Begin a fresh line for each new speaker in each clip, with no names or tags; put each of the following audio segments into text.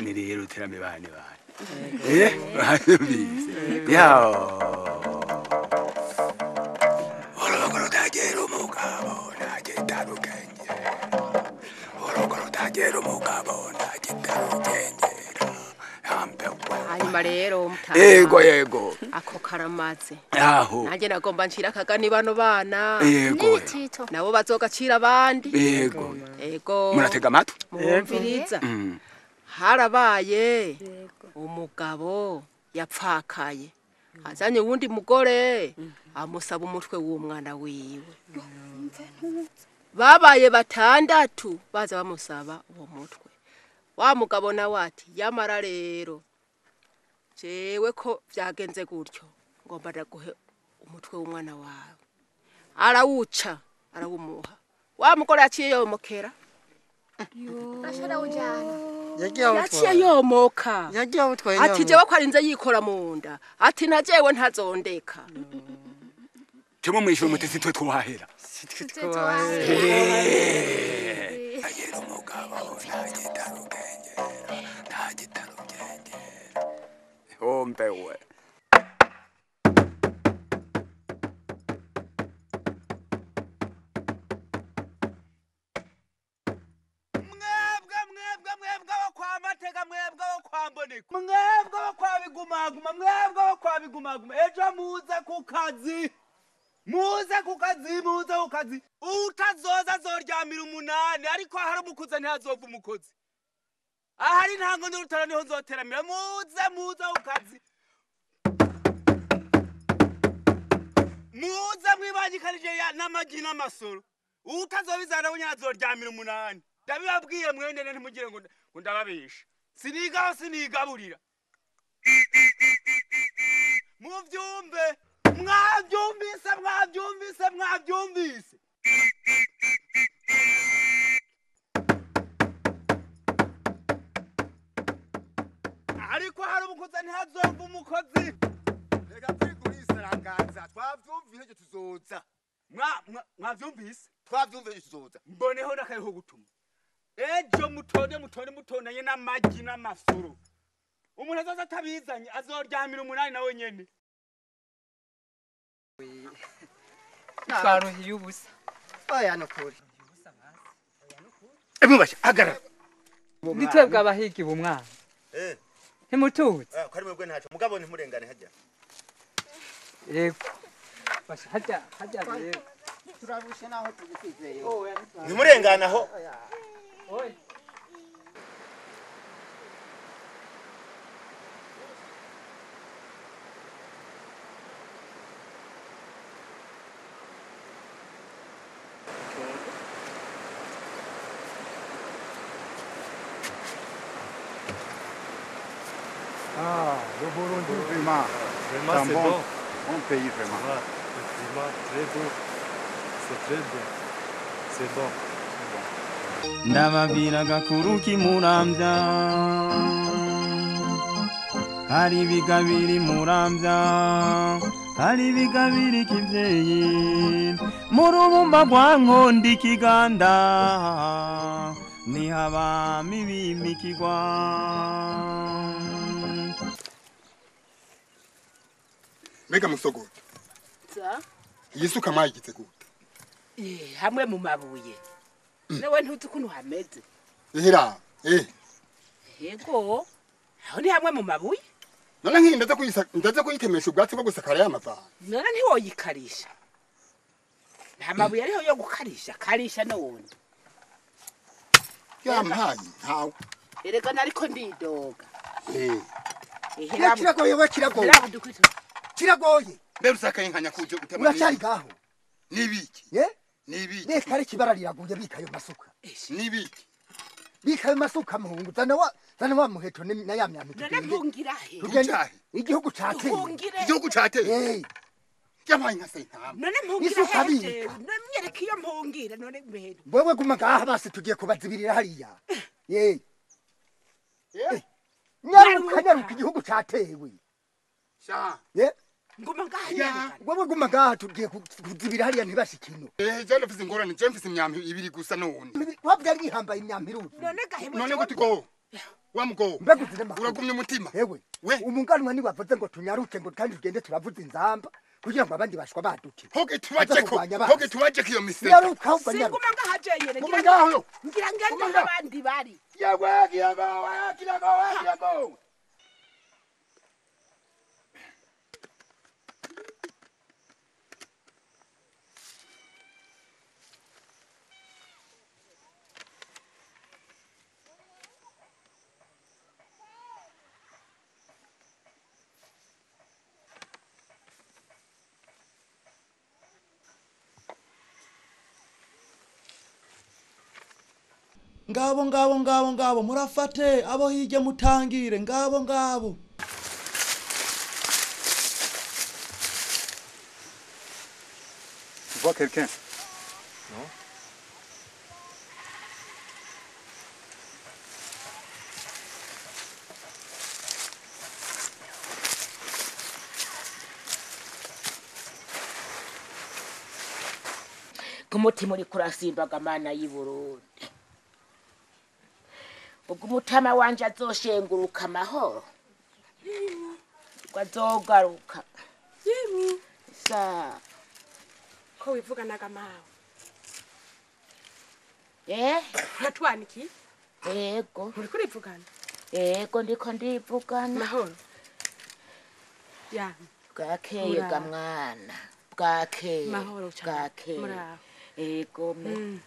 Bane rero terame bane bane. Eh, babyumvise. Yaho. Urugo rutagira umugabo ntagitarugengera. Urugo rutagira umugabo ntagitarugengera.
Hanyuma rero mutama.
Yego yego.
Ako karamaze.
Aho.
Nanjye nagomba nshira akagani bano bana.
Yego.
Nabo bazogacira abandi.
Yego.
Yego.
Muratega amatwi?
Mwumviriza. Harabaye umugabo yapfakaye azanye uwundi mugore amusaba umutwe w'umwana wiwe. Babaye batandatu baza bamusaba uwo mutwe. Wa mugabo nawe ati yamara rero jewe ko vyagenze gutyo ngomba ndaguhe umutwe w'umwana wawe. Arawuca arawumuha. Wa mugore yaciye yomokera. Yaciye yomoka. Ati jewe ko arinze yikora mu nda. Ati na jewe ntazondeka.
Temo mwishure mutesi twe twahera. Agira umugabo ntagitarugengera ntagitarugengera. Ombe we.
Mwebwe bo kwa bigumaguma, mwebwe bo kwa bigumaguma, ejo muze ku kazi, muze ku kazi, muze ku kazi. Utazoza azoryamira umunani, ariko ahari umukuze ntihazova umukozi. Ahari ntango n'urutara niho nzoteramira. Muze muze ku kazi, muze mwibangikanije n'amagi n'amasoro. Utazobizana we ntihazoryamira umunani. Ndabibabwiye mwene ntimugire ngo ndababesha. Sinigaho sinigaburira. Muvyumve, mwavyumvise, mwavyumvise, mwavyumvise. Ariko hari umukozi ntihazova umukozi.
Reka twigurisaragaza twavyumvise cyo tuzoza.
Mwavyumvise?
Twavyumvise tuzoza.
Mboneho nakayeho gutuma. Ejo mutonde mutonde mutondanye n'amagi n'amasoro. Umuntu azoza atabizanye azoryamira umunani nawe nyene.
Twaruhiye ubusa.
Oya nukuri.
Emubasha hagarara.
Nitwebwe abahigi bumwana.
Eh.
Ntimutuzi.
Ko ari mwebwe ntaco mugabo ntimurengane hajya.
Yego. Basha hajya hajya rero.
Turarushe naho tugusizeye.
Ntimurengane aho.
Oi.
Ah, le Burundi, vraiment.
Vraiment, c'est bon.
Bon pays, vraiment.
Ouais, le climat, très beau. C'est très bien. C'est bon.
Ndababwira agakuru k'Imuramvya, hari ibigabiri Muramvya, hari ibigabiri kivyeyi, mu rubumba rwa Nkondi Kiganda, niho abami bimikirwa.
Mbega musogoto, iyi suka mwayigize gute?
Hamwe mu mabuye. Nawe ntuzi ukuntu hameze.
Ihira, eh.
Yego. Aho ni hamwe mu mabuye.
None nkiyi ndaza kuyitemesha ubwatsi bwo gusakara ya mavana.
None ntiwoyikarisha. Nta mabuye ariho yo gukarisha, karisha none.
Yampaye ntawe.
Erega nariko ndidoga.
Eh.
Kiragoye we kiragoye. Kiragoye.
Mbe rusakaye nkanya kuje gutema.
Uracari gaho.
Nibiki?
Ye?
Nibiki?
Reka ari kibara riraguye bikayo masuka.
Nibiki?
Bikayo masuka muhungu zana wa muheto na ya myambi.
None mpungira he?
Tugende igihugu cateye.
Igihugu cateye.
Eh.
Yampaye nka sentama.
None mpungira he? None myereka iyo mpungira none muheto.
Wewe guma ngaha basi tugiye kubazibirira hariya. Eh.
Eh.
Nyaruka nyaruka igihugu catewe.
Sha.
Ye?
Nguma ngaha nyaruka.
Wewe guma ngaha tugiye kuzibira hariya ntibashikino.
Eh, je ndafise ingorane, je mfise imyambi ibiri gusa none.
Wavyari bihambaye imyambi iruzi.
None gahemwe.
None gute go? Wa mugabo.
Mbega uzire makuru.
Uragumye umutima.
Ewe.
We.
Umunganwa ni wavuze ngo tunyaruke ngo kandi tugende turavuza inzamba kugira ngo abandi bashwa baduke.
Hoge tubajeko. Hoge tubajeko iyo misega.
Nyaruka ahubwo nyaruka.
Singuma ngaha jenyene.
Guma ngaho.
Ngira ngende abandi bari.
Yewe kiyago, kiyago, kiyago.
Ngabo ngabo ngabo ngabo murafate abo hirya mutangire ngabo ngabo.
Tu vois quelqu'un? Non.
Kumutima uri kurasimbaga mana y'i Burundi. Ubwo umutama wanje azoshenguruka amahoro. Ubwo azogaruka.
Yemwe.
Sa.
Ko wivuganaga mawe.
Eh?
Uratwaniki?
Yego.
Uriko urivugana?
Yego ndiko ndivugana.
Mahoro. Ya.
Bwakeye ga mwana. Bwakeye.
Mahoro cyane.
Bwakeye.
Muraho.
Yego me.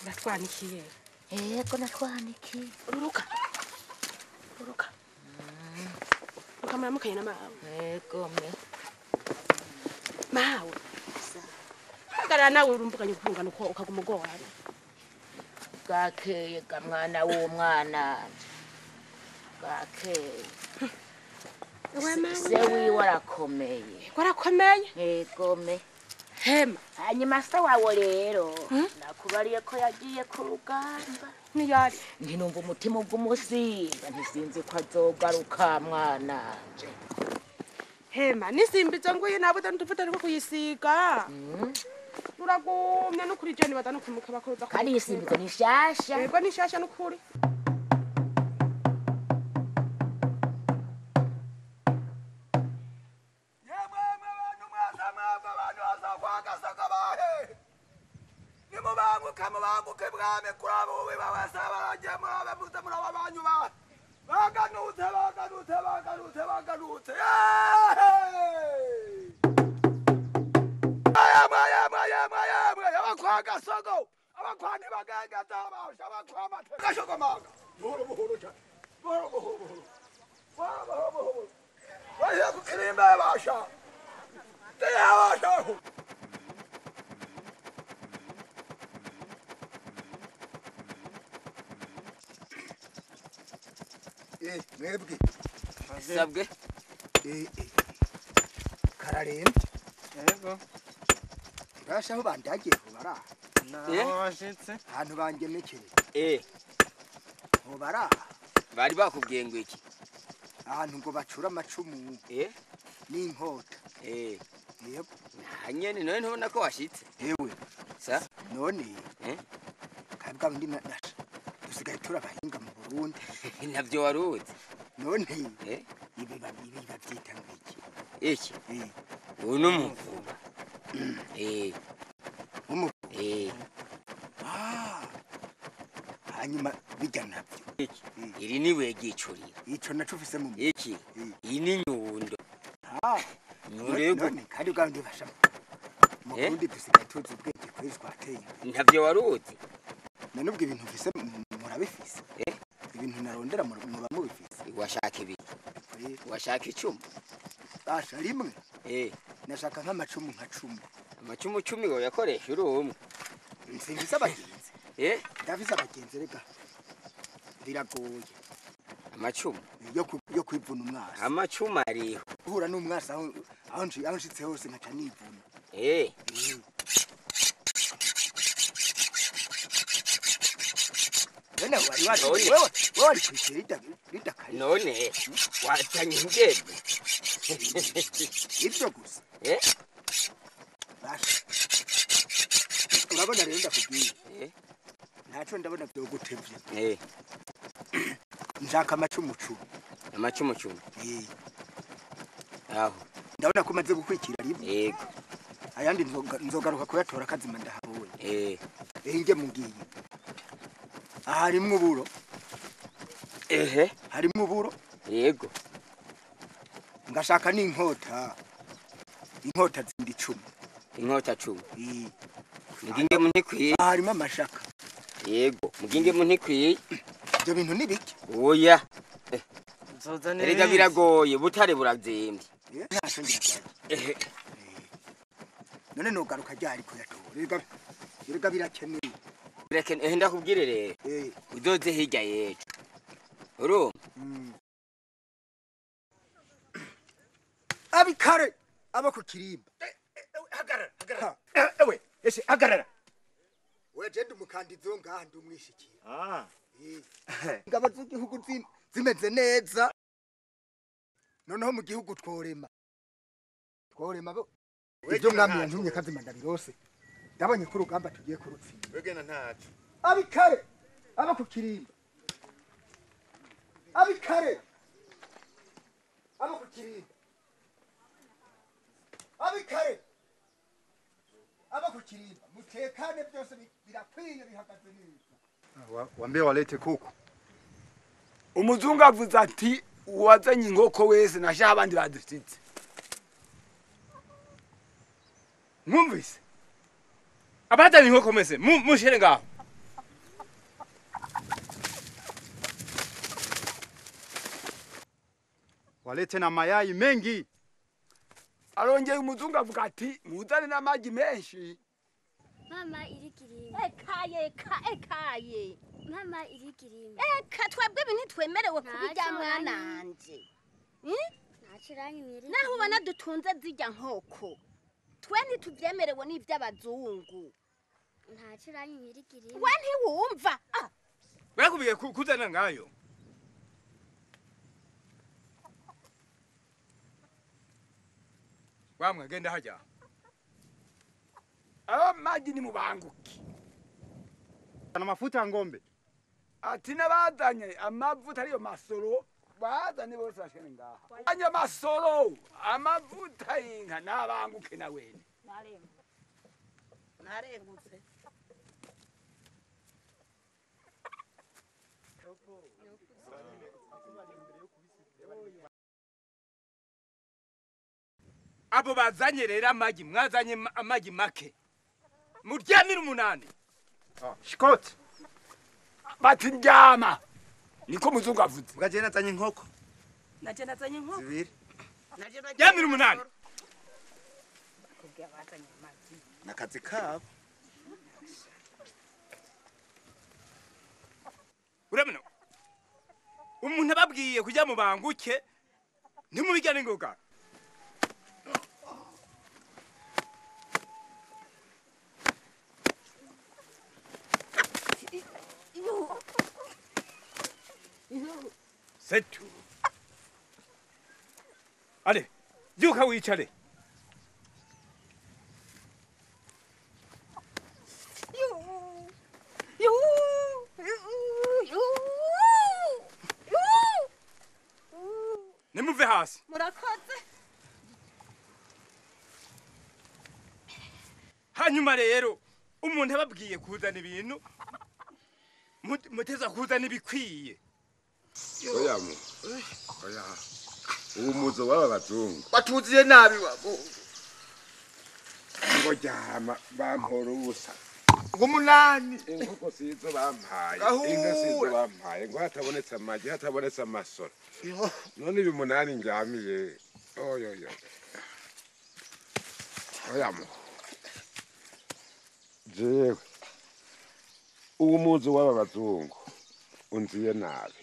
Uratwanikiye.
Yego natwanikiye.
Ururuka. Ururuka. Ukamara mukanye na mawe.
Yego me.
Mawe. Hagarara nawe urumbukanye ukungana uko ukaguma ugorana.
Bwakeye ga mwana w'umwana. Bwakeye. Se wiwe arakomeye.
Warakomeye?
Yego me.
Hema.
Hanyuma se wawe rero nakubariye ko yagiye ku rugamba.
Niyari.
Ntinumva umutima ugumusimba ntisinzi ko azogaruka mwana.
Hema nisimbizo nguye nabuze ntuvuta ariko kuyisiga. Uragumye nukuri je nibaza no kumuka bakoza.
Kandi isimbizo ni shasha.
Yego ni shasha nukuri.
Mubanguke bwame kurabo we babasaba murabe muze muraba banyu ba baganutse baganutse baganutse baganutse. Aya abakwaga sogo abakwani baganga tabasha abakwama gashogomaga buhoro buhoro cyane buhoro buhoro buhoro buhoro buhoro baje kukirimba basha teyabasha.
Mwebwe
sabwe
kararembye.
Yego.
Urashaho bandagiye kubara.
Nabashitse.
Ahantu bangemekeye.
Eh.
Ubara.
Bari bakubwiye ngo iki?
Ahantu ngo bacura amacumu.
Eh.
N'inkota.
Eh.
Yego.
Hanyene none ntubona ko washitse.
Ewe.
Sa?
None.
Eh.
Kabwa ndi nasha. Dusigaye turabahinga mu Burundi.
Navyo waruzi.
None.
Eh.
Ibi babyita ngo iki?
Iki? Uyu ni umuvuba. Eh.
Umuvuba.
Eh.
Ah. Hanyuma bijya navyo.
Iki? Iri ni ibuye ryicurira.
Ico naco ufise mu.
Iki? Iyi ni nyundo.
Ah.
Nurego.
None kandi bwa ndi basha. Mu Burundi dusigaye tuzi ubwenge kwezi twateye.
Navyo waruzi.
None ubwo ibintu mfise murabifise.
Eh?
Ibintu narondera muba mubifise.
Washaka ibi? Washaka icumu?
Basha rimwe.
Eh.
Nashaka nk'amacumu nka 10.
Amacumu 10 ngo yakoresha uri umwe.
Simfise abagenzi.
Eh?
Ndafise abagenzi rega. Biragoye.
Amacumu
yo kwivuna umwasi.
Amacumu ariho.
Uhura n'umwasi aho aho nshitse hose nkaca nivuna.
Eh.
None wari wari wewe wari kwishira ridakari.
None watanye ingebe.
Ivyo gusa.
Eh?
Basha. Urabona rero ndakubwiye.
Eh?
Ntaco ndabona byo gutevya.
Eh.
Nshaka amacumu 10.
Amacumu 10. Aho.
Ndabona ko umaze gukwikira rimwe.
Yego.
Ayandi nzogaruka kuyatora kazima ndahabonye.
Eh.
Inge mugiye. Harimwo uburo.
Ehe.
Harimwo uburo.
Yego.
Ngashaka n'inkota. Inkota zindi 10.
Inkota 10. Eh. Muginge mu ntikwiye.
Harimo amashaka.
Yego, muginge mu ntikwiye.
Ibyo bintu ni biki?
Oya.
Nzozana
Erega biragoye, butare burazimbye.
Ntacyo ngira.
Ehe.
None nogaruka ryari kuyatora? Erega birakenewe.
Birakenewe, ndakubwire rero. Uzoze hirya yejo. Urumva?
Abikare aba ku kirimba.
Hagarara, hagarara. Ewe, ese hagarara.
Oya je ndumukandizo ngaha ndumwishikiye. Ah. Ingabo z'igihugu zimeze neza. Noneho mu gihugu tworema. Tworema bo. Ibyo mwami yantumye kazima ndabirose. Ndabonye ko urugamba tugiye kurutsinda.
Wegena ntaco.
Abikare aba ku kirimba. Abikare aba ku kirimba. Abikare aba ku kirimba. Mutekane byose birakwiye bihagaze neza.
Wambie walete kuku.
Umuzungu avuze ati uwazanye inkoko wese nashaha abandi badusitse. Mwumvise?
Abazanye inkoko mwese mushere ngaho.
Walete na mayai mengi.
Arongeye umuzungu avuga ati muzane n'amagi menshi.
Mama irikirimba.
Ekaye ekaye.
Mama irikirimba.
Eka twebwe ibintu twemerewe kubirya mwananje.
Ntacuranye.
Naho ubona dutunze zijya nkoko. Twe ntituvyemerewe n'ivy'abazungu.
Ntacuranye irikirimba.
We ntiwumva.
Bakubiye kuzana ngayo. Wamwe genda hajya.
Amagi ni mubanguki.
Na mafuta ya ngombe.
Ati nabazanye amavuta ariyo masoro bazanye bose bashene ngaha. Anya masoro amavuta y'inka nabanguke na wene.
Narengutse.
Abo bazanye rero amagi mwazanye amagi make. Muryamira 8.
Shikot.
Bati ndyama. Niko muzungu avuze.
Ugaje nazanye inkoko.
Naje nazanye inkoko.
Zibiri.
Ryamira 8.
Bakubwiye bazanye amagi.
Nakazi kabo.
Urabona? Umuntu ababwiye kujya mu banguke ntimubijyane ingoga. C'est tout. Allez, byuka wicare. Nimuve hasi.
Murakoze.
Hanyuma rero umuntu ababwiye kuzana ibintu muteza kuzana ibikwiye.
Oya mu. Oya. Umuzo waba bazungu.
Batuziye nabi wabo.
Ngo jama bampora ubusa.
Ngo umunani.
Inkoko sizo bampaye. Inka sizo bampaye. Ngo hatabonetse amagi, hatabonetse amasoro. None ibi 8 njamiye. Oyo oyo. Oya mu. Jewe. Umuzo waba bazungu. Unziye nabi.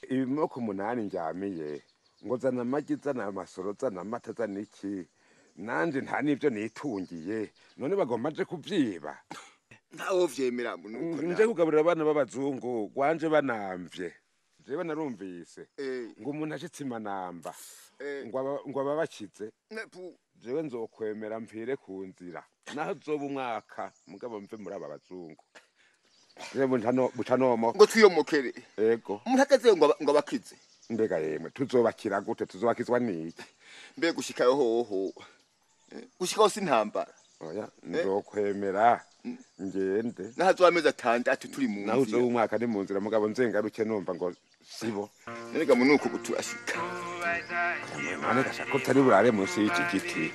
Ibimoko 8 njamiye ngo zana amagi zana amasoro zana amata zana iki nanje nta nivyo nitungiye none bagomba nje kuvyiba
ntawo vyemera nuko
nje kugaburira abana b'abazungu gwanje banamvye jewe narumvise ngo umuntu ashitse imanamba ngo ababakize jewe nzokwemera mpfire ku nzira naho zoba umwaka mugabo mve muri aba bazungu. Buca nomo.
Ngo twiyomokere.
Ego.
Umuntu ageze ngo abakize.
Mbega yemwe, tuzobakira gute? Tuzobakizwa n'iki?
Mbe gushikayo hoho, gushikaho si intambara.
Oya, nzokwemera ngende.
Nahazoba amezi 6 turi mu
Naho
nzira.
uzoba umwaka ni mu nzira, mugabo nzengaruke numva ngo sibo.
None mu nuko turashika.
None gashaka ko utari burare munsi y'iki giti.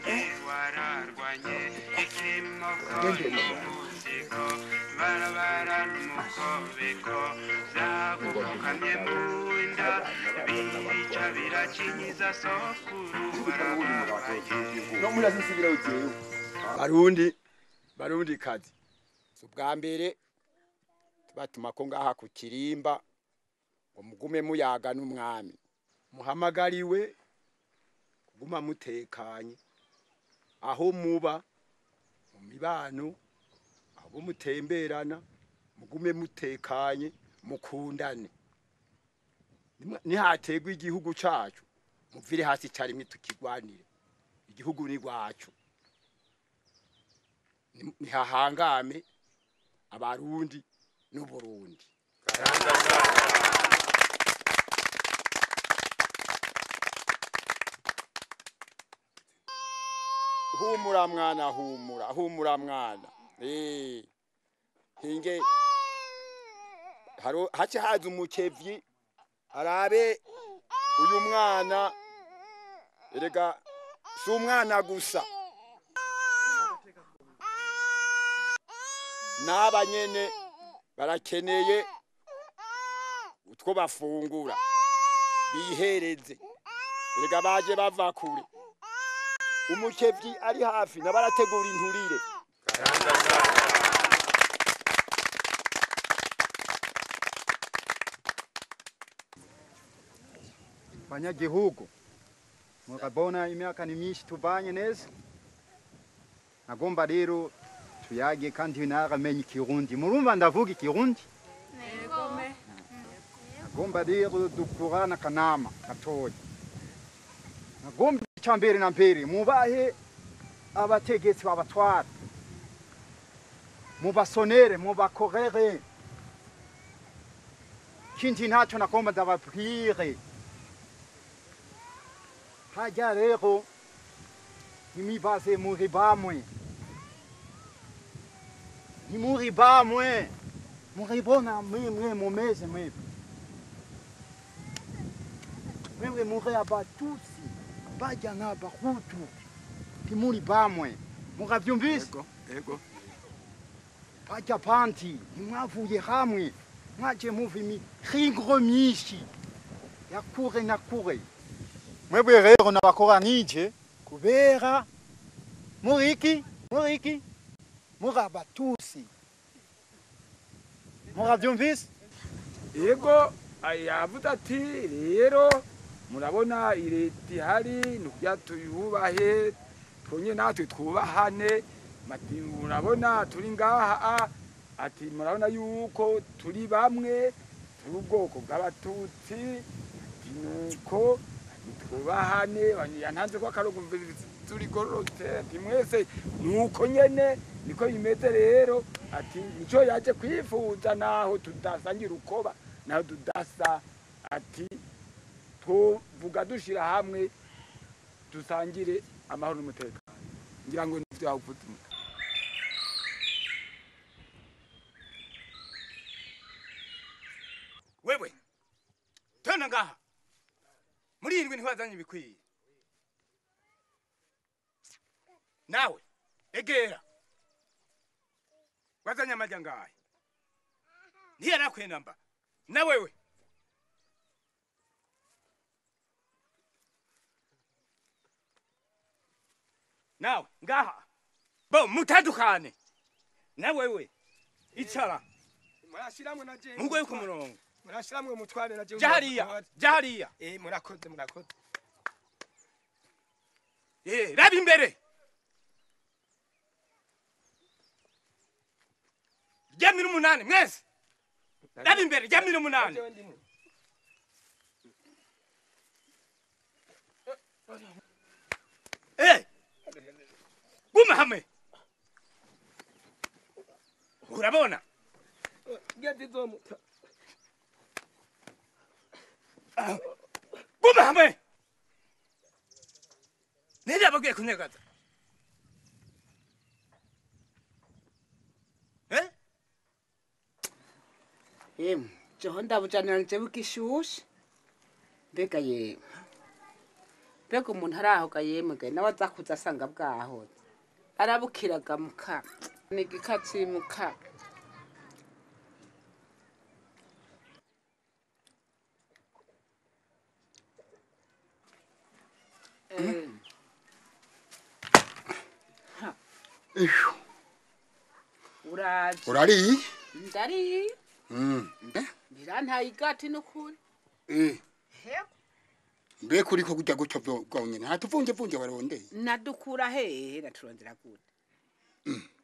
No muri asinsubirayo jewe.
Barundi, Barundi kazi, si ubwa mbere tubatuma ko ngaha ku kirimba ngo mugume muyaga n'umwami. Muhamagariwe kuguma mutekanye aho muba, mu mibano, abo mutemberana, mugume mutekanye, mukundane. Nihategwa igihugu cacu, muvire hasi carimwe tukigwanire. Igihugu ni rwacu, nihahangame Abarundi n'Uburundi. Humura mwana, humura, humura mwana. Hinge haro hace haza umukevyi arabe uyu mwana. Erega si umwana gusa, n'aba nyene barakeneye utwo bafungura bihereze. Erega baje bava kure. Umukevyi ari hafi nabarategura inturire.
Banyagihugu, murabona imyaka ni myinshi tubanye neza. Nagomba rero tuyage, kandi naramenye Ikirundi. Murumva ndavuga Ikirundi. Nagomba rero dukurana akanama gatoya. Nagomba icya mbere na mbere mubahe abategetsi babatwara, mubasonere, mubakorere. Ikindi ntacyo nagomba ndababwire. Hajya rero nimibaze muri bamwe, ntimuri bamwe, muribona mwemwe mumeze mwebwe, mwebwe muri Abatutsi, bajya n'Abahutu, ntimuri bamwe. Murabyumvise?
Ego.
Bajya bandi ntimwavuye hamwe, mwaje muva imihingo myinshi ya kure na kure. Mwebwe rero nabakoranije kubera muri iki, muri iki, muri Abatutsi. Murabyumvise?
Yego, yavuze ati rero murabona ireta ihari ni ukugira tuyubahe, twonye natwe twubahane. Ati murabona turi ngaha, ati murabona yuko turi bamwe, turi ubwoko bw'Abatutsi, ati nuko twubahane. Yantanze ko akarongo turigororotse, ati mwese nuko nyene niko bimeze. Rero ati nico yaje kwifuza, naho tudasangira urukoba, naho tudasa, ati tuvuga dushira hamwe dusangire amahoro n'umutekano. Ngira ngo nivyo yavuze.
Wewe tona ngaha, muri iyi ndwi ntiwazanye ibikwiye. Nawe egera, wazanye amajya ngahe? Ntiyarakwiye namba. Na wewe nawe ngaha, bo mutandukane. Na wewe icara.
Murashiramwe na je.
Mugoye ku murongo.
Murashiramwe mutware na je.
Jya hariya, jya hariya.
Murakoze, murakoze.
Raba imbere. Ryamira umunani mwese. Raba imbere, ryamira umunani. Guma hamwe. Urabona? Ngezi izomuta. Guma hamwe. Ninde yababwiye kunyagaza? Eh?
Yemwe, jeho ndabujanira nje bugishushe. Mbega yemwe. Mbega umuntu arahoga yemwe ga nawe azakuza asanga bwahoze. Arabukiraga muka. Ni igikatsi muka. Uraje.
Urariye?
Ndariye. Birantaye igati n'ukuri.
Mbe kuri ko kujya gutyo bwonyene nta tuvunje warondeye.
Nadukura hehe naturondera gute?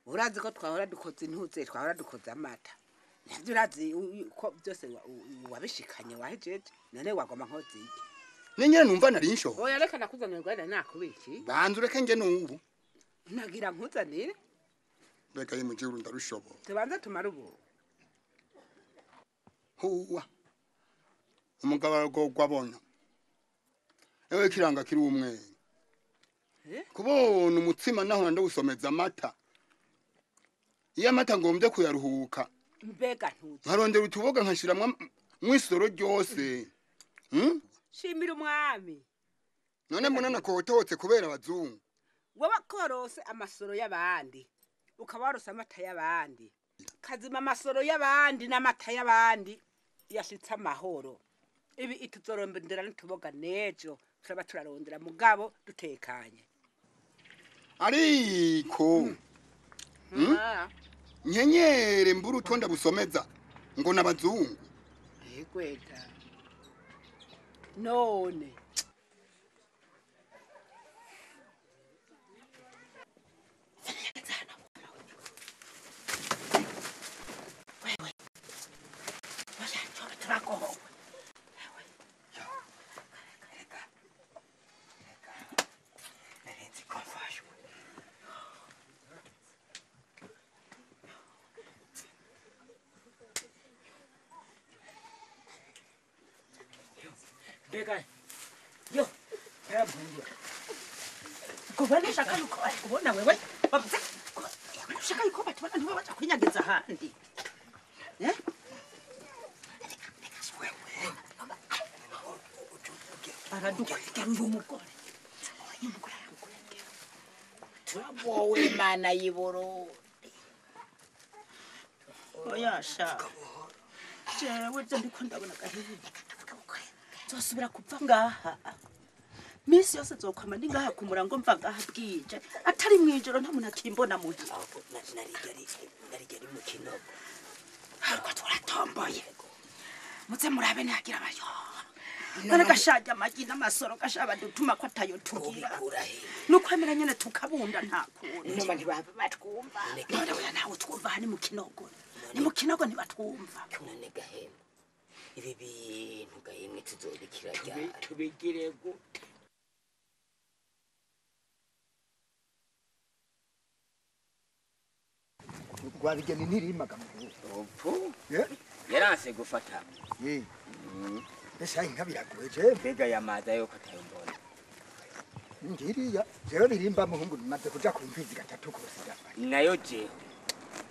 Urazi ko twahora dukoze intuze, twahora dukoze amata. Navyo urazi ko byose wabishikanye wahejeje, none wagoma nkoze iki?
Nenyene numva nari nshoho.
Oya reka nakuzanira rwanda nakubiki.
Banza ureke nje n'ubu.
Nagira nkuzanire.
Mbega yimujuru ndarushobora.
Tubanze tumare ubu.
Huwa. Umugabo aragogwa. Ewe kiranga kiri umwe. Kubona umutsima naho ndawusomeza amata. Iyo amata ngombye kuyaruhuka.
Mbega ntuzi.
Nkarondera utuboga nkashiramwa mwisoro ryose.
Shimira umwami.
None mbona nakototse kubera abazungu.
Wowe korose amasoro y'abandi. Ukaba warose amata y'abandi. Kazima amasoro y'abandi n'amata y'abandi yashitse amahoro. Ibi ituzorombendera n'utuboga nejo turaba turarondera mugabo dutekanye.
Ariko nyenyere mburu utonda busomeza ngo nabazungu.
Egweta. None wewe turakohowe.
Mbega yo yarabwira.
Kubona shaka yuko kubona wewe bavuze shaka yuko batubona ntibo baca kwinyageza ahandi. Eh? Aradukwegera uyu mugore. Uyu mugore aradukwegera.
Turabowe mana y'iboro.
Oya sha. Jewe je ndiko ndabona gahiye. Nzosubira kupfa ngaha. Misi yose nzokwama ndi ngaha ku murango mva ngaha bwije. Atari mwijoro nta muntu akimbona muhira.
Narigari mu kinogo.
Ariko turatomboye. Muze murabe ntihagira abayo. None gashaje amagi n'amasoro gashaba dutuma ko atayo tugira. Nukwemera nyene tukabunda nta kundi.
Noma ntibaba batwumva.
None oya nawe twumva hani mu kinogo. Ni mu kinogo ntibatwumva.
None gahemba. Ibi bintu gahemwe tuzobikira ryari?
Tubigire gute?
Rwabigeni ntirimaga mu
upfu. Yaranse gufata.
Ese inka biragoye je.
Mbega yamaza yuko atayombona.
Ngiriya jewe birimba muhungu maze kuja ku mfizi gatatu kose ndafata.
Nayo je.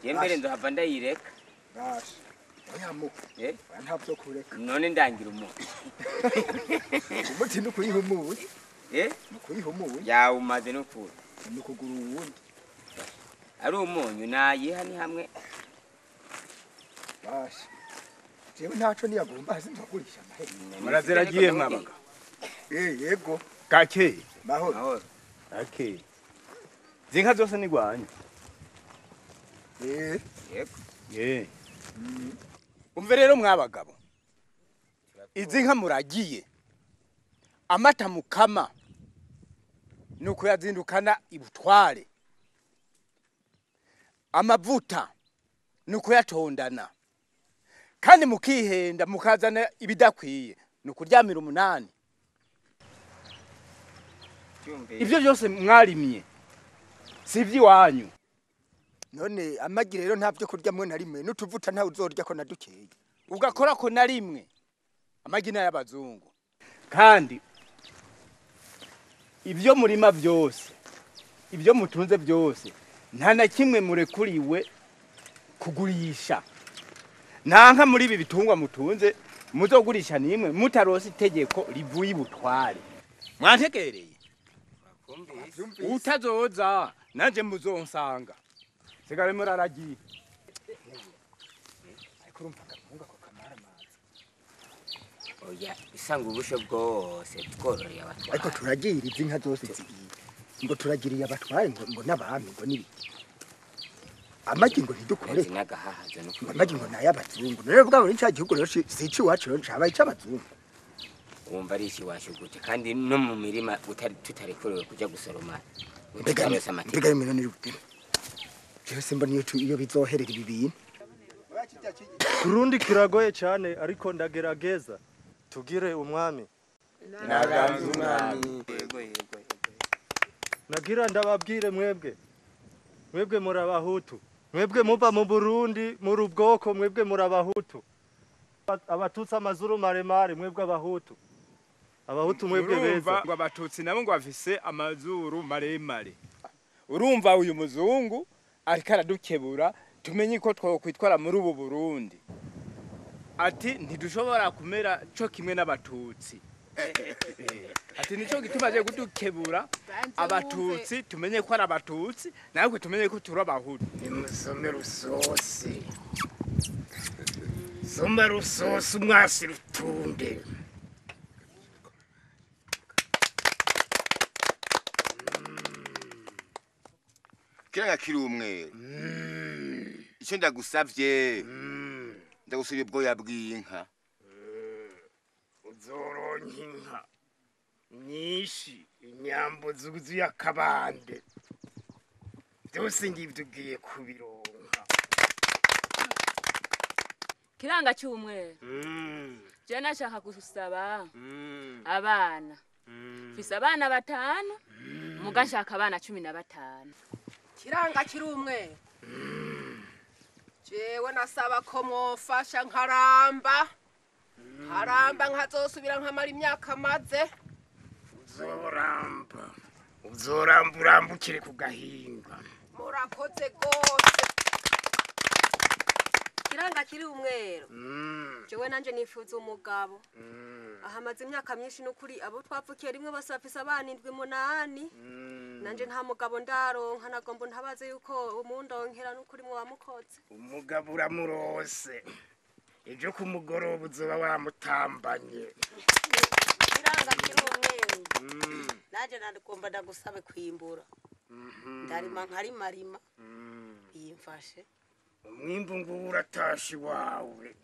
Je mbere ndohava ndayireka.
Basha. Oya mu.
Eh?
Ntavyo kureka.
None ndangira umuti.
Umuti nukuyihumuye.
Eh?
Nukuyihumuye.
Yawumaze nukuri.
Nukugura uwundi.
Ari umunyu nayiha ni hamwe.
Basha. Jewe ntaco niyagomba sinzogurisha amahera.
Murazeragiye mwabaga.
Eh yego.
Gake.
Mahoro.
Gake. Zinka zose ni gwanyu.
Eh.
Yego.
Eh. Umve rero mwabagabo. Izi nka muragiye. Amata mukama. Nuko yazindukana ibutware. Amavuta nuko yatondana. Kandi mukihenda mukazana ibidakwiye nukuryamira umunani. Ibyo byose mwarimye si iby'iwanyu.
None amagi rero nta byo kurya mwe na rimwe n'utuvuta nta uzorya ko nadukeye.
Ugakora ko na rimwe. Amagi n'ay'abazungu. Kandi ibyo murima byose, ibyo mutunze byose, nta na kimwe murekuriwe kugurisha. Nta nka muri ibi bitungwa mutunze muzogurisha nimwe mutarose itegeko rivuye ibutware. Mwantekereye? Utazoza nanje muzonsanga. Sigare muraragiye.
Ariko urumva gapunga ko kamara mazi.
Oya, isanga ubusho bwose twororeye abatware.
Ariko turagira izi nka zose zigiye. Ngo turagiriye abatware ngo n'abami ngo nibiki. Amagi ngo ntidukore. Amagi ngo nay'abazungu. Rero bwabo ni cya gihugu rero si iwacu rero cabaye ic'abazungu.
Wumva ari iwacu gute kandi no mu mirima tutarekorewe kuja gusoroma.
Mbega imino ni gute? Jewe simbona iyo bizoherera ibi bintu.
Kurundi kiragoye cyane ariko ndagerageza tugire umwami.
Naganze umwami.
Yego yego.
Nagira ndababwire mwebwe. Mwebwe muri abahutu. Mwebwe muba mu Burundi muri ubwoko mwebwe muri abahutu. Abatutsi amazuru maremare mwebwe abahutu. Abahutu mwebwe beza.
Ngo abatutsi nabo ngo bafise amazuru maremare. Urumva uyu muzungu ariko aradukebura tumenye ko twokwitwara muri ubu Burundi. Ati ntidushobora kumera co kimwe n'abatutsi. Ati nico gituma aje kudukebura abatutsi tumenye ko ari abatutsi natwe tumenye ko turi abahutu.
Nimusome rusosi. Soma rusosi umwasi rutunde.
Kiranga kiri umwe. Icyo ndagusavye. Ndagusabye ubwoya bw'inka.
Uzoronka inka nyinshi inyambo zuzuye akabande. Byose ngibyo ugiye kubironka.
Kiranga cy'umwe. Je nashaka gusaba abana. Mfise abana 5, mugashaka abana 15.
Kiranga kiri umwe. Jewe nasaba ko mwofasha nkaramba. Nkaramba nkazosubira nkamara imyaka maze.
Uzoramba. Uzoramba urambukire ku gahinga.
Murakoze gose.
Kiranga kiri umwero. Jewe nanje nifuza umugabo. Ahamaze imyaka myinshi nukuri abo twapfukiye rimwe basafisa abana 7 8. Nanje nta mugabo ndaronka nagomba ntabaze yuko umundonkera nukuri mwe wamukoze.
Umugabo uramurose. Ejo kumugoroba uzoba wamutambanye.
Kiranga kiri umwero. Nanje nagomba ndagusabe kwimbura. Ndarima nkarimarima. Yimfashe.
Umwimbu nguwo uratashe iwawe.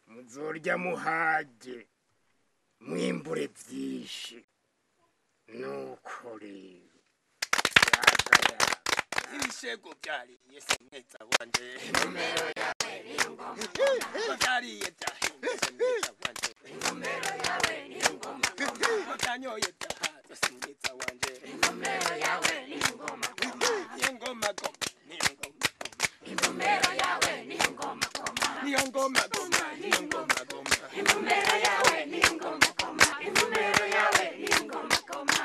Muzorya muhage. Mwimbure byinshi. Nuko rero.
Ibishego byariye sineza wanje. Numero yawe ni ngoma. Byariye byahindutse neza wanje. Numero yawe ni ngoma. Byanyoye byahaze sineza wanje. Numero yawe ni ngoma. Ni ngoma goma. Ni ngoma.
Numero yawe ni ngoma goma.
Ni ngoma goma. Ni ngoma goma.
Numero yawe ni ngoma goma. Numero yawe ni ngoma goma.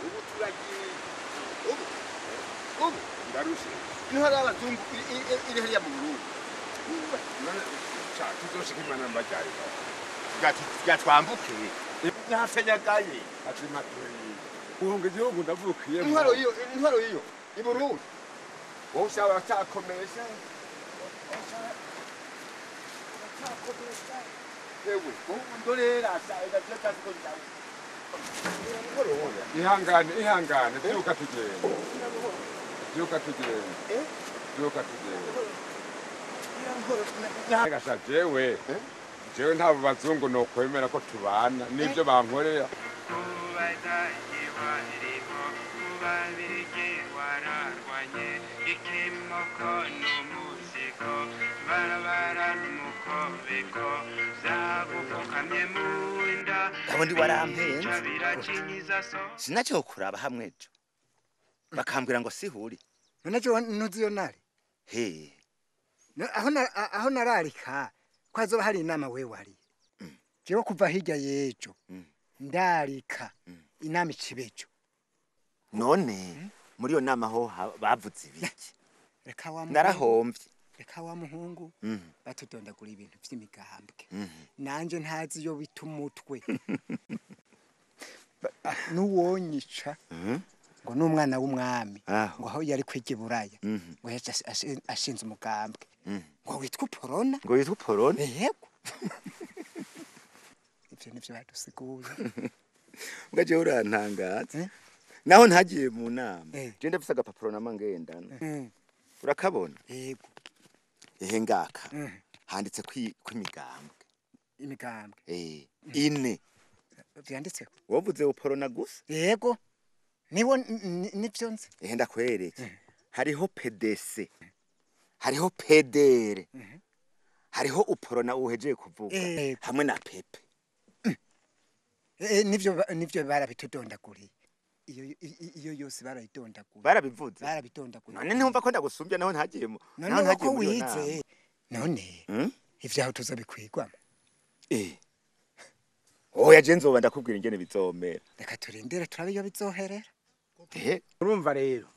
Ubu turagiye. Ubu ndarushe. Intwara y'abazungu iri hariya mu Burundi.
None cha tuzoshika imana mbajyari.
Gatwambuke. Nafenyagaye.
Ati maturi. Uhunga igihugu ndavukiyemo.
Intwaro iyo, intwaro iyo. I Burundi.
Wowe ushaka uracyakomesha. Ewe, ndorera ihangane ihangane byuka tugende. Byuka tugende. Byuka tugende. Gasha jewe. Jewe ntabo bazungu no kwemera ko tubana nivyo bankorera.
Abo ndi warampenze sinacyo kuraba hamwe ejo
Bakambwira ngo sihuri.
None je ntuzi nari?
He.
Aho nararika ko hazoba hari inama we wari. Jewe kuva hirya yejo. Ndarika inama ikibejo.
None muri yo nama ho bavuze ibiki?
Reka wa muhungu.
Narahomvye.
Reka wa muhungu batudondagura ibintu vy'imigambwe. Nanje ntazi yo bita umutwe. Nuwonyica ngo n'umwana w'umwami ngo aho yari kwiga Buraya ngo yaje ashinze umugambwe ngo witwa Porona.
Ngo witwa Porona?
Yego. Ivyo nivyo badusiguye.
Mbwa je urantangaza. Naho ntagiye mu nama. Je ndafise agapapuro namangendana. Urakabona?
Yego.
Ehe ngaka. Handitse kw'imigambwe.
Imigambwe.
Ine.
Vyanditse.
Wovuze Uporona gusa?
Yego. Niwo nivyo nzi.
Ehe ndakwereke. Hariho PDC. Hariho PDR. Hariho Uporona uhejeye kuvuga hamwe na Pepe.
Nivyo barabitudondaguriye. Iyo yose barayidondagura.
Barabivuze.
Barabidondagura.
None ntumva ko ndagusumbya naho ntagiyemo.
Naho ntagiye wize. None ivyaho tuzobikwigwamo.
Oya je nzoba ndakubwira ingene bizomera.
Reka turindire turabe iyo bizoherera.
Urumva rero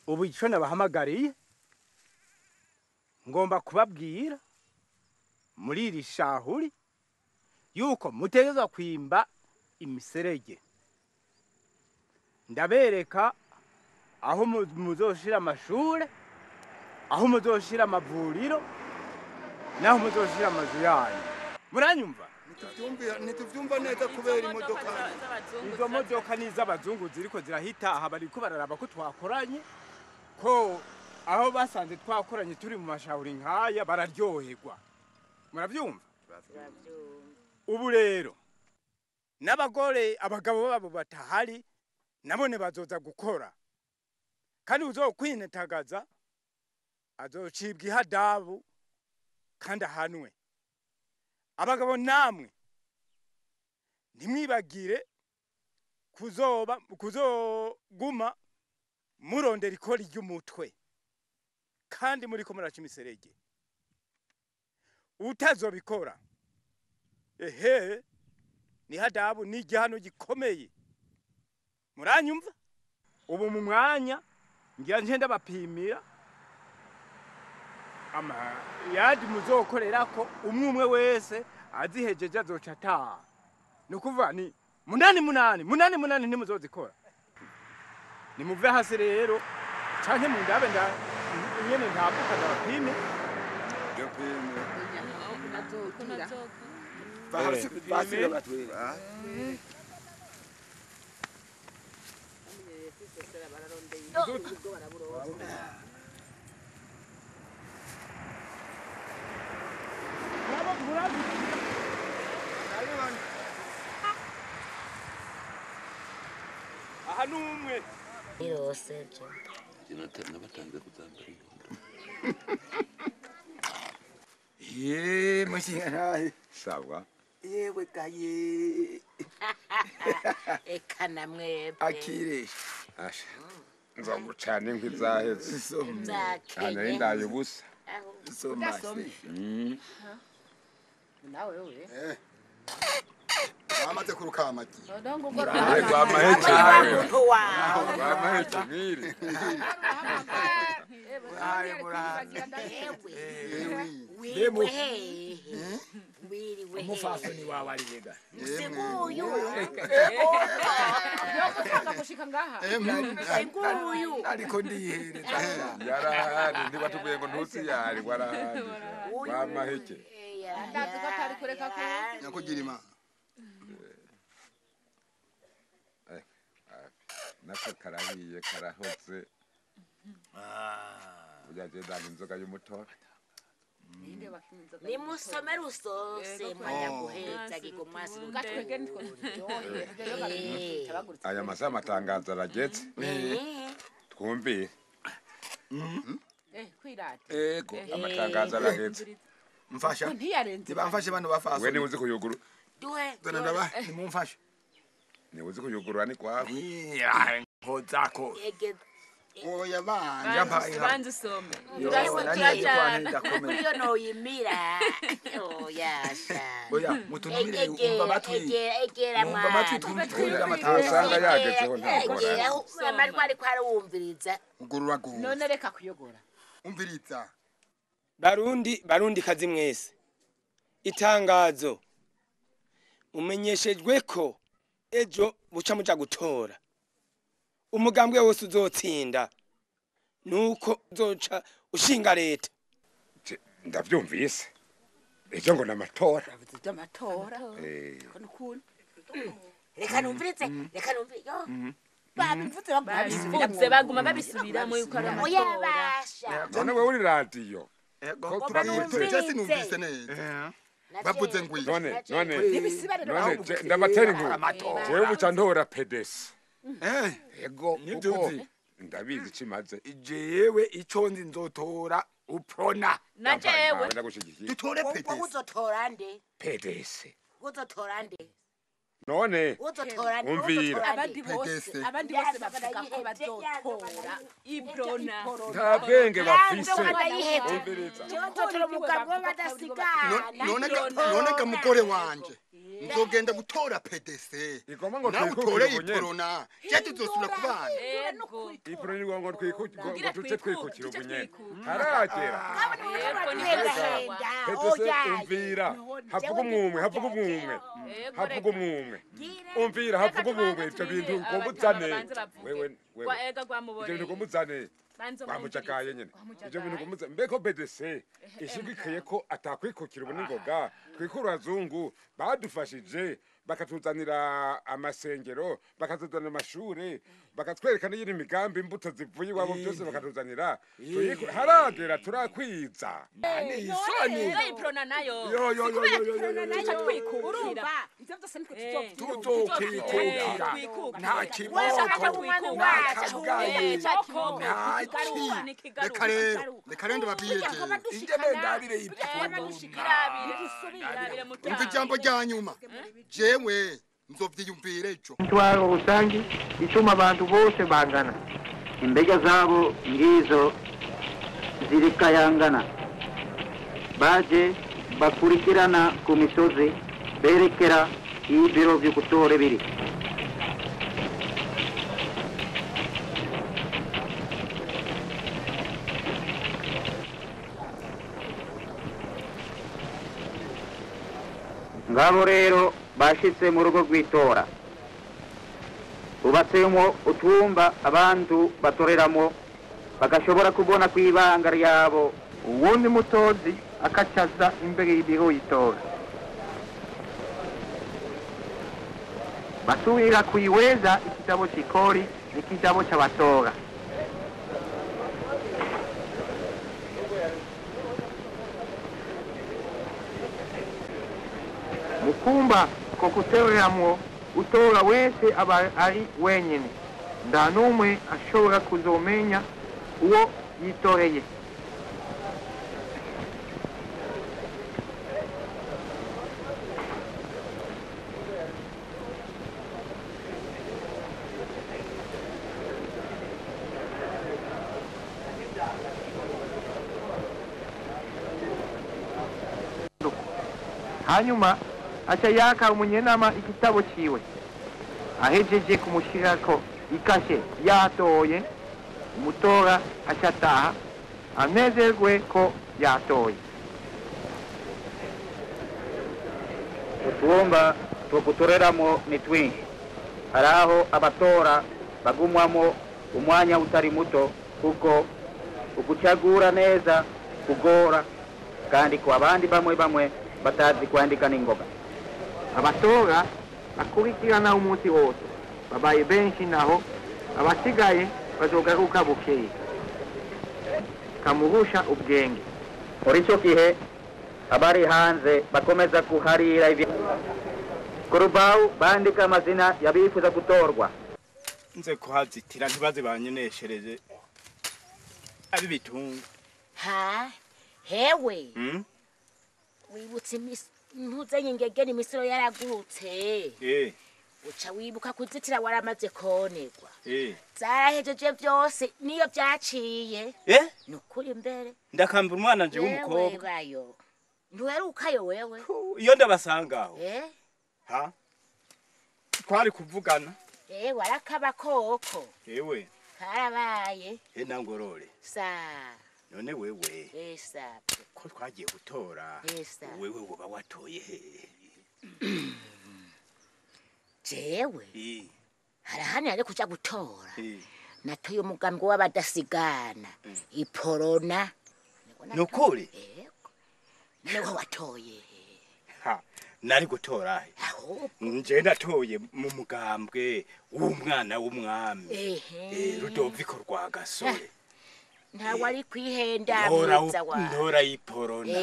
ubu ico nabahamagariye ngomba kubabwira muri iri shahuri yuko mutegerezwa kwimba imiserege. Ndabereka aho muzoshira amashure, aho muzoshira amavuriro, naho muzoshira amazu yanyu. Muranyumva?
Nituvyumva neza kubera imodoka.
Izo modoka ni iz'abazungu ziriko zirahita aha, bariko bararaba ko twakoranye, ko aho basanze twakoranye turi mu mashahuri nkaya bararyoherwa. Muravyumva? Ubu rero n'abagore abagabo babo batahari nabone bazoza gukora, kandi uzokwinetagaza azocibwa ihadabu kandi ahanwe. Abagabo namwe ntimwibagire kuzoguma murondera ikori ry'umutwe kandi muriko muraca imiserege. Utazobikora ehe ni hadabu ni igihano gikomeye. Muranyumva? Ubu mu mwanya ngira nje ndabapimira ama yadi muzokorerako umwe wese azihejeje azoca ataha. Nukuvuga ni 8 8 8 8 ntimuzozikora. Nimuve hasi rero canke mu ndabe nda nyene ntavuka ndabapime. Aha numwe
yose
nabatanze kuzambara inkondo.
Ye mushinga
sawa.
Yewe gaye.
Eka namwebwe.
Akire.
Asha. Nzogucana inkwi zaheze. Nari ndaye ubusa.
Soma.
Nawe wewe.
Amaze kuruka amagi.
Umufasoni wawe ari yega.
Siguyu.
Yokutanga gushika ngaha.
Siguyu.
Ariko ndihereza.
Yarahari ntibatubwiye ngo ntusi yari warahari. Wamaheke.
Ndazi ko atari kureka ko.
Nyakugira imana.
Nako karahiye karahoze. Ujya ndanga inzoga y'umutora.
Nimusome rusose mwanya guheza gigomwasi.
Aya masaha amatangazo arageze. Twumvire.
Kwirata.
Ego amatangazo arageze.
Mfasha.
Ntiyarenze.
Nibamfashe bano bafashe.
We niuzi kuyuguru.
Duhe.
Dona ndaba nimumfashe.
Niuzi kuyugurura ni kwawe.
Mpozako.
Oya bana.
Banza usome.
Turajana.
Kuriyo noyimira. Oya sha.
Oya mutunumire umva amatwi.
Egera
Umva amatwi twumvira amatwi.
Usanga yagezeho nta ngorane.
Amajwi ariko arumviriza.
Ugurura gose.
None reka kuyogora.
Umviriza.
Barundi barundi kazi mwese. Itangazo. Mumenyeshejwe ko ejo buca muja gutora. Umugambwe wose uzotsinda nuko uzoca ushinga leta.
Ndavyumvise. Ejo ngo namatora.
Amatora.
Reka numvirize, reka numvirize.
Babivuze
baguma baguma babisubiramo yuko ari amatora.
Oya basha.
None wewe uri radio.
Ko turabivuze sinumvise neza. Bavuze ngwi.
None ndabatera inkuru. Jewe buca ntora PDS. Ego kuko ndabizi cimaze.
Jewe ico nzi nzotora uprona.
Na jewe.
Dutore PDS.
Uzotora nde?
PDS.
Uzotora nde?
None
Uzotora nde?
umvira.
Abandi bose abandi bose bavuga ko bazotora
Iprona.
Nta bwenge bafise. Umviriza.
Uzotora umugabo badasigana.
None ga mugore wanje. Nzogenda gutora PDC.
Ngo
nawe utore iprona. Je tuzosubira kubana.
Iprona ni ngo ngo tuce twikukira ubunyene. Haragera. PDC umvira. Havuga umwumwe, havuga umwumwe. Havuga umwumwe. Umvira havuga umwumwe ivyo bintu ugomba uzane. Wewe wewe. Ivyo bintu ugomba uzane. Bamucakaye nyene. Ivyo bintu ugomba uzane. Mbeko PDC ishigikiye ko atakwikukira ubu n'ingoga. Twikura abazungu badufashije bakatuzanira amasengero, bakatuzanira amashure, bakatwereka n'iyindi migambi imbuto zivuye iwabo byose bakatuzanira. Haragera turakwiza.
Ni isoni.
Iprona nayo.
Yo yo yo yo yo yo.
Tuca twikukira.
Ivyo byose nitwe
Tuzokwikukira. Nta kiboko. Nta kabgayi. Nta ki.
Reka rero, reka rero ndababwire jewe.
Ingene ndabire iprona.
Umva ijambo rya nyuma. Jewe nzovyiyumvira ejo.
Intwaro rusangi ituma abantu bose bangana.
Imbega zabo ngizo zirikayangana. Baje bakurikirana ku misozi berekera ibiro vyo gutora biri. Ngabo rero bashitse mu rugo rw'itora. Bubatsemo utwumba abantu batoreramo bagashobora kubona kwibanga ryabo.
Uwundi mutozi akacaza imbere y'ibiro y'itora. Basubira kuiweza igitabo c'ikori n'igitabo c'abatora. Mukumba ko gutoreramwo utora wese aba ari wenyine. Nta n'umwe ashobora kuzomenya uwo yitoreye. Hanyuma aca yaka umunyenama igitabo ciwe. Ahejeje kumushirako ikashe yatoye, umutora aca ataha anezerwe ko yatoye.
Utwumba two gutoreramo ni twinshi. Hari aho abatora bagumwamo umwanya utari muto kuko ukucagura neza kugora kandi ku abandi bamwe bamwe batazi kwandika n'ingoga.
Abatora bakurikirana umunsi wose babaye benshi, naho abasigaye bazogaruka bukeye. Kamurusha ubwenge.
Muri ico gihe abari hanze bakomeza kuharira ivi ku rubaho bandika amazina y'abifuza gutorwa.
Nze kuhazitira ntibaze banyeneshereje abi bitunga.
Ha hewe. Wibutse ntuzanye ingegene imisoro yaragurutse. Uca wibuka kuzitira waramaze konegwa. Zarahejeje byose niyo byaciye. Nukuri mbere.
Ndakambira umwana nje w'umukobwa.
Bayo. Ntuherukayo wewe.
Iyo ndabasangaho. Ha? Twari kuvugana.
Warakaba koko.
Ewe.
Karabaye.
Nangorore.
Sa.
None wewe.
Sa.
Ko twagiye gutora.
Sa.
Wewe woba watoye he?
Jewe. Harahani ari kuja gutora. Natoye umugambwe w'abadasigana. Iporona.
Nukuri?
None watoye.
Ha. Nari gutora he? Nje natoye mu mugambwe w'umwana w'umwami. Rudoviko rwa Gasore.
Ntawe ari kwihenda mwiza wa.
Ntora iporona.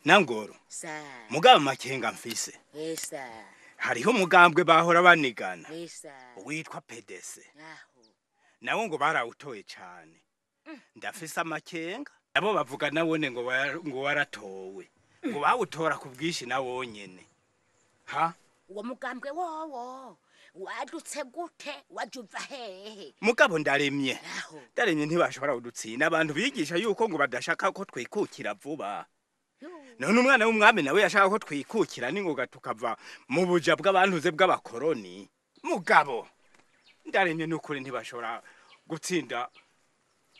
Nangoro.
Sa.
Mugaba makenga mfise.
Sa.
Hariho umugambwe bahora banigana.
Sa.
Witwa PDC. Nawo ngo barawutoye cyane. Ndafise amakenga. Nabo bavuga nabone ngo ngo waratowe. Ngo bawutora ku bwishi nawonyene. Ha?
Uwo mugambwe wowo wadutse gute wajuva hehe?
Mugabo ndaremye. Ndaremye ntibashobora kudutsinda abantu bigisha yuko ngo badashaka ko twikukira vuba. None umwana w'umwami nawe yashaka ko twikukira ningoga tukava mu buja bw'abantuze bw'abakoroni. Mugabo ndaremye nukuri ntibashobora gutsinda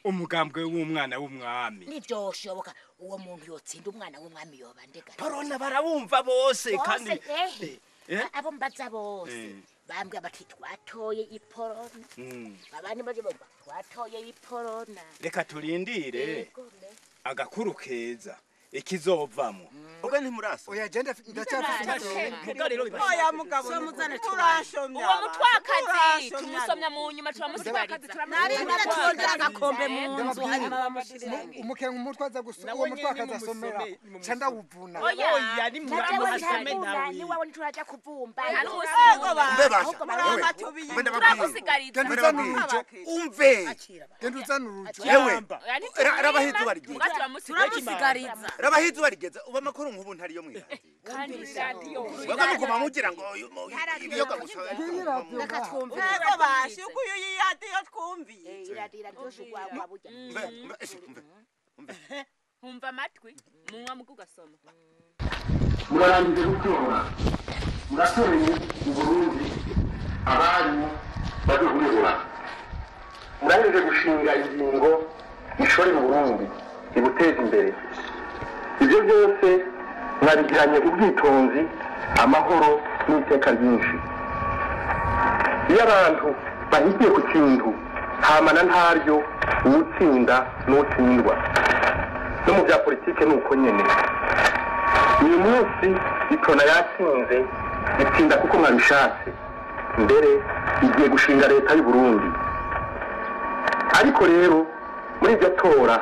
umugambwe w'umwana w'umwami.
Nivyoshoboka uwo muntu yotsinda umwana w'umwami yoba ndega.
Parona barabumva bose kandi
abo mbaza bose bambwe bati twatoye iporona. Abandi baje bumva twatoye iporona.
Reka turindire agakuru keza ikizovamo.
Oga ntimurasa.
Oya je ndacyafite.
Oya mugabo turashomya.
Uwo mutwakazi tumusomya mu nyuma turamusigariza.
Nari ndatondera agakombe mu nzu hanyuma bamushirira.
Umukenga umutwaza gusa uwo mutwakazi asomera ca ndawuvuna.
Oya ni muramusome nawe.
Ni wawe nturaja kuvumba.
Turamusigariza.
Umve.
Genda uzana urujo.
Ewe. Rabahizuba rigeze.
Turamusigariza.
Rabahizuba rigeze uba makuru nk'ubu ntariyo mwiradiyo.
Kandi radio.
Wega muguma mugira ngo ibiyoga gusa.
Ego bashi uko uyu iradiyo twumviye.
Iradiyo iraryoshe ugwagwa burya.
Umve.
Humva amatwi munywa mugo ugasoma.
Murarangije gutora. Muratoreye Uburundi abanyu baduhurira. Murangije gushinga ingingo ishore mu Burundi ibuteza imbere. Ibyo byose mwabigiranye ubwitonzi, amahoro n'iteka ryinshi. Iyo abantu bahigiye ku kintu hamana ntaryo uwutsinda n'utsindwa. No mu bya politike ni uko nyene. Uyu munsi itona yatsinze itsinda kuko mwabishatse. Mbere igiye gushinga leta y'u Burundi. Ariko rero muri iryo tora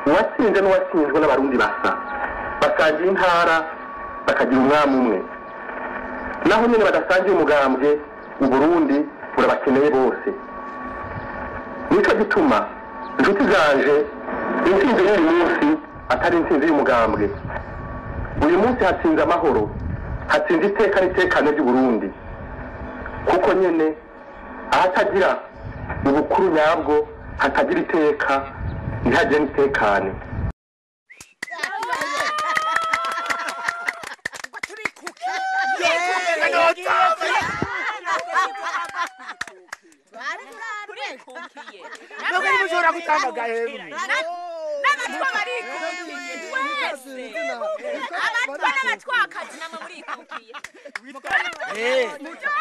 uwatsinze n'uwatsinzwe n'abarundi basa basangiye intara bakagira umwami umwe. Naho nyene badasangiye umugambwe, Uburundi burabakeneye bose. Nico gituma inshuti zanje intsinzi y'uyu munsi atari intsinzi y'umugambwe. Uyu munsi hatsinze amahoro, hatsinze iteka n'itekane ry'Uburundi. Kuko nyene ahatagira ubukuru nyabwo hatagira iteka ntihagire n'itekane.
N'abatwa barikukiye twese. Abatwa n'abatwakazi namwe murikukiye.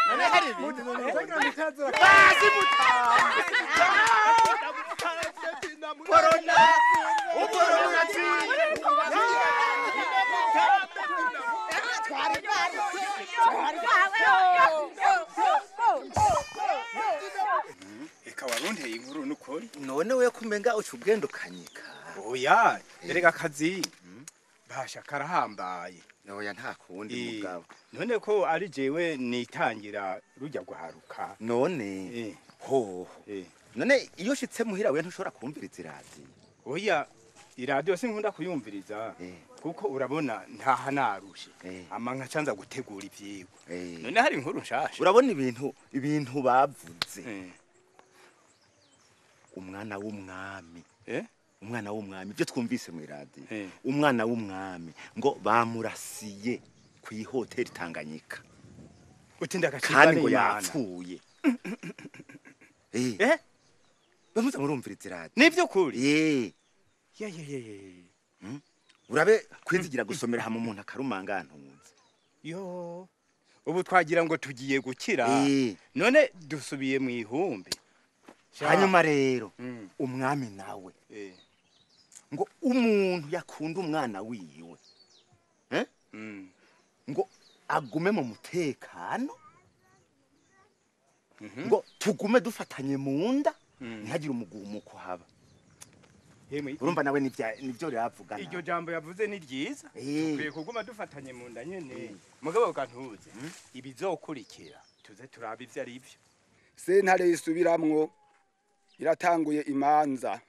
None hari ibindi.
Basi
Corona. Ucorona
Eka warunteye inkuru nukuri.
None we kumenga uca ubwenda ukanyika.
Oya, erega akazi basha karahambaye.
Oya nta kundi mugabo.
None ko ari jewe nitangira rujya guharuka.
None hoho. None iyo ushitse muhira we ntushobora kumviriza iradiyo.
Oya, Iradiyo sinkunda kuyumviriza kuko urabona ntaha narushe ama nkacanza gutegura ivyigwa. None hari inkuru nshasha.
Urabona ibintu bavuze. Umwana w'umwami. Umwana w'umwami ibyo twumvise mu iradiyo. Umwana w'umwami ngo bamurasiye ku ihoteli Tanganyika.
Utinda gacika
kandi ngo yapfuye. Bamuza murumviriza iradiyo.
Nivyo kuri?
Ye. Urabe kwizigira gusomera hamwe umuntu akarumanga ntunze.
Yo. Ubu twagira ngo tugiye gukira. None dusubiye mu ihumbi.
Hanyuma rero umwami nawe ngo umuntu yakunda umwana wiwe ngo agume mu mutekano ngo tugume dufatanye mu nda ntihagire umugumuko haba. Urumva nawe nivyo yavugana.
Iryo jambo yavuze ni ryiza. Tukwiye kuguma dufatanye mu nda nyene. Mugabo kantuze ibizokurikira tuze turabe ivyo ari byo.
Sentare isubiramwo iratanguye imanza.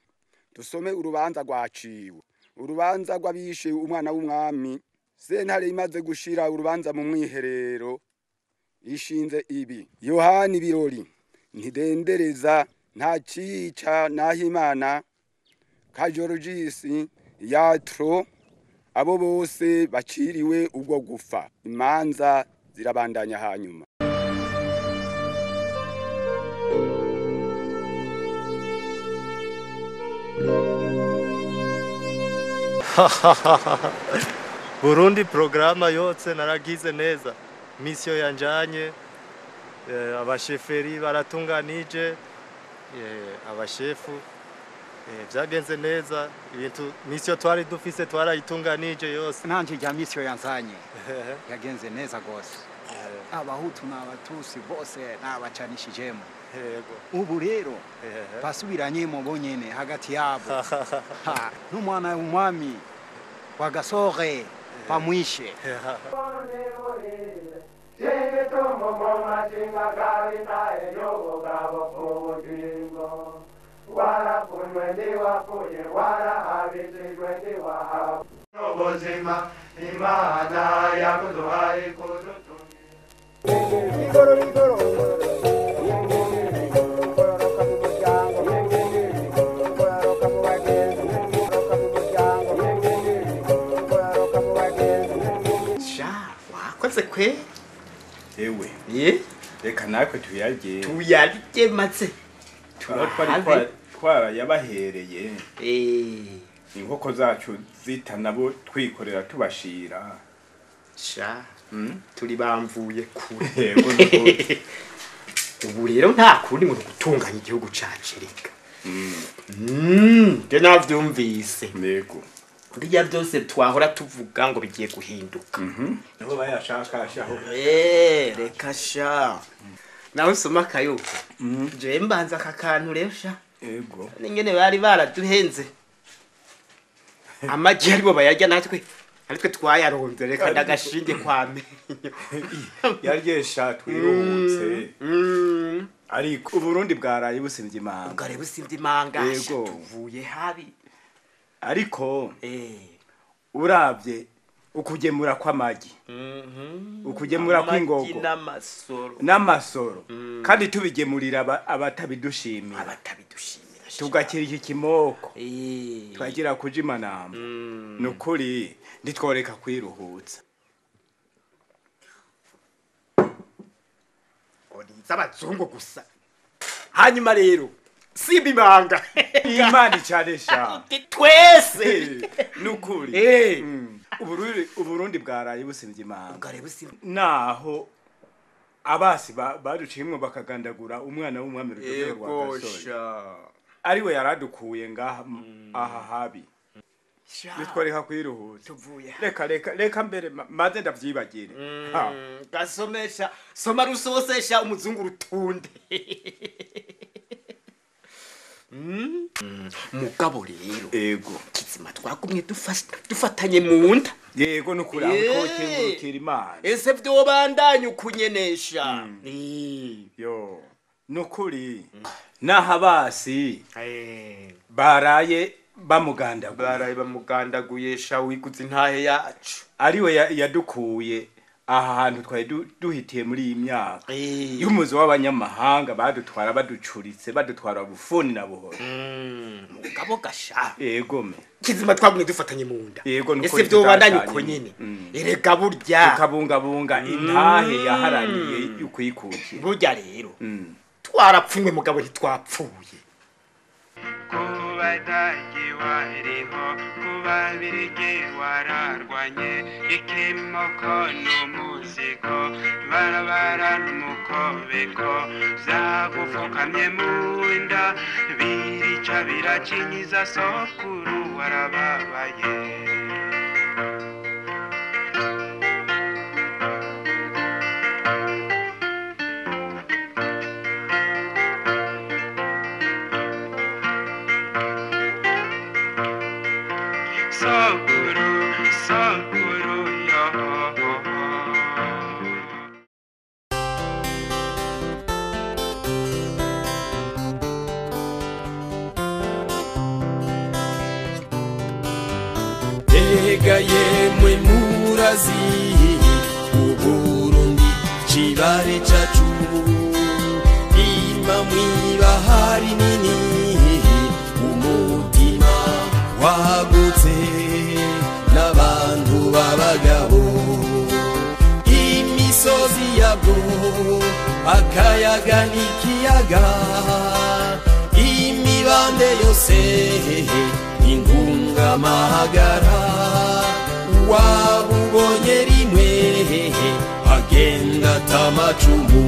Dusome urubanza rwaciwe. Urubanza rw'abishe umwana w'umwami. Sentare imaze gushira urubanza mu mwiherero ishinze ibi. Yohani Birori ntidendereza nta cica nahimana Kajorogisi yatro abo bose baciriwe ubwo gufa. Imanza zirabandanya hanyuma.
Burundi programa yose naragize neza. Misiyo yanjanye abasheferi baratunganije abashefu byagenze neza ibintu misiyo twari dufise twarayitunganije yose.
Nanje rya misiyo yanzanye yagenze neza gose. Abahutu n'abatusi bose nabacanishijemo. Ubu rero basubiranyemo bonyene hagati yabo. N'umwana w'umwami wa Gasore bamwishe.
Wakoze kwe?
Ewe. Reka natwe tuyarye.
Tuyarye maze.
Twari twarayabahereye. Inkoko zacu zita nabo twikorera tubashira.
Sha. Turi bamvuye kure. Ubu rero nta kundi ngo gutunganya igihugu cacu reka. Je navyumvise.
Yego.
Bijya byose twahora tuvuga ngo bigiye guhinduka.
Nabo bayashakashaho.
Reka sha. Nawe soma kayuko. Je mbanza akakantu rero sha.
Yego.
Ningene bari baraduhenze. Amagi aribo bayarya natwe. Aritwe twayaronze reka ndagashinge kwa menyo.
Yaryesha twiruhutse. Ariko Uburundi bwaraye busimvye imanga.
Bwaraye busimvye imanga. Yego. Tuvuye habi.
Ariko uravye ukugemura kw'amagi ukugemura kw'ingogo n'amasoro kandi tubigemurira abatabidushimira tugakira iki kimoko twagira kujimanamba nukuri nditworeka kwiruhutsa.
Oniza abazungu gusa. Hanyuma rero simba imanga.
Imana cyane sha.
Twese
nukuri. Uburundi bwaraye busimvye imanga.
Bwaraye busimvye.
Naho abasi baducimwe bakagandagura umwana w'umwami Rudoviko rwa Gasore. Ariwe yaradukuye ngaha aha habi. Nitworeka kwiruhutsa.
Tuvuye.
Reka reka reka mbere maze ndavyibagire.
Gasomesha soma rusosesha umuzungu rutunde. Mugabo rero
yego
kizima twagumye dufatanye mu nda.
Yego nukuri aho twokengurukira Imana.
Ese vyobandanya ukunyenesha.
Yo nukuri nahabasi baraye Bamugandaguye.
Baraye bamugandaguye sha, wiguze intahe yacu.
Ariwe yadukuye aha hantu twari duhitiye muri iyi myaka y'umuzi w'abanyamahanga, badutwara baducuritse, badutwara bufuni na buhoro.
Mugabo gasha,
yego me.
Kizima twagumye dufatanye mu nda.
Yego, nuko.
Ese vyobandanye uko nyene? Erega burya
tukabungabunga intahe yaharaniye y'ukwikukira.
Burya rero twarapfunywe, mugabo ntitwapfuye.
Kubadagi wariho, kubabirigi wararwanye, ikimoko n'umuzigo, barabara n'umukobeko, vyagupfukamye mu nda, birica biracinyiza, sokuru warababaye. Sokuru, sokuru, yo.
Ega yemwe murazi, Uburundi cibare cacu, ima mw'ibahari nini, umutima wagutse n'abantu b'abagabo, imisozi yabwo akayaga n'ikiyaga, imibande yose intungamahagara, wabubonye rimwe agenda atamacumu.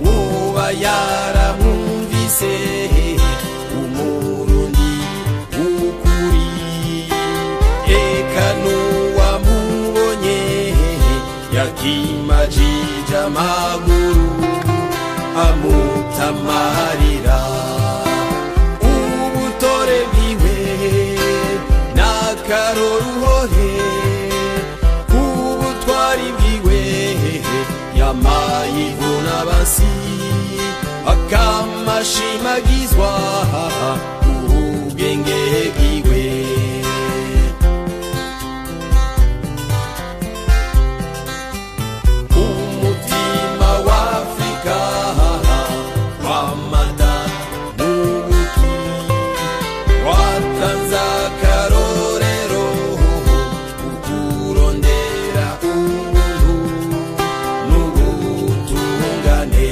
Woba yaramwumvise Umurundi w'ukuri, eka n'uwamubonye yakimajije amaguru amutamarira. Ubutore bwiwe n'akaroruhore, ubutwari bwiwe yamaye ivuna basi, akamashimagizwa ubwenge bwiwe. Umutima w'Afrika w'amata n'ubuki, watanze akarorero kukurondera ubuntu n'ubutungane.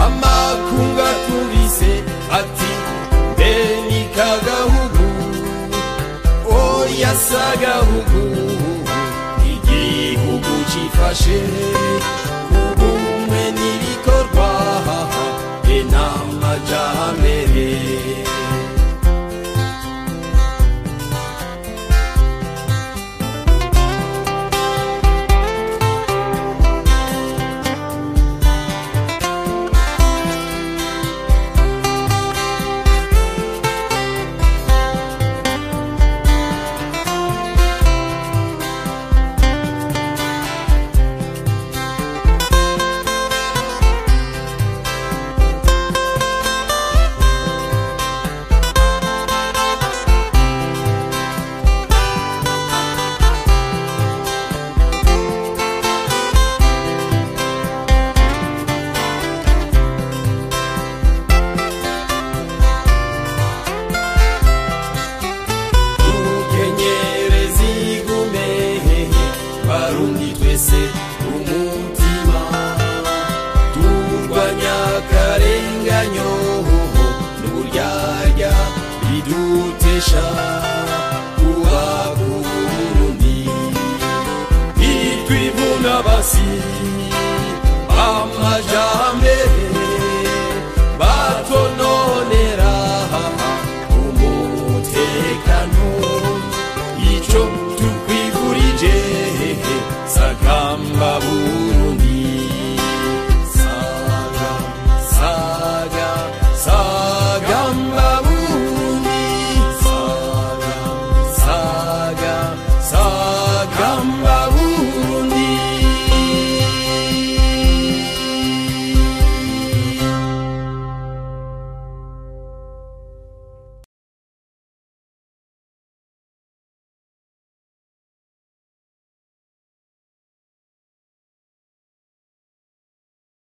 Amakunga tubise ati mbe ni kagahugu, oya sagahugu, igihugu cifashe kubumwe n'ibikorwa be n'amajambere. Dukenyereze igume, Barundi twese umutima, turwanya akarenganyo n'uburyarya bidutesha kuba ku Burundi. Nitwivuna basi amajambere.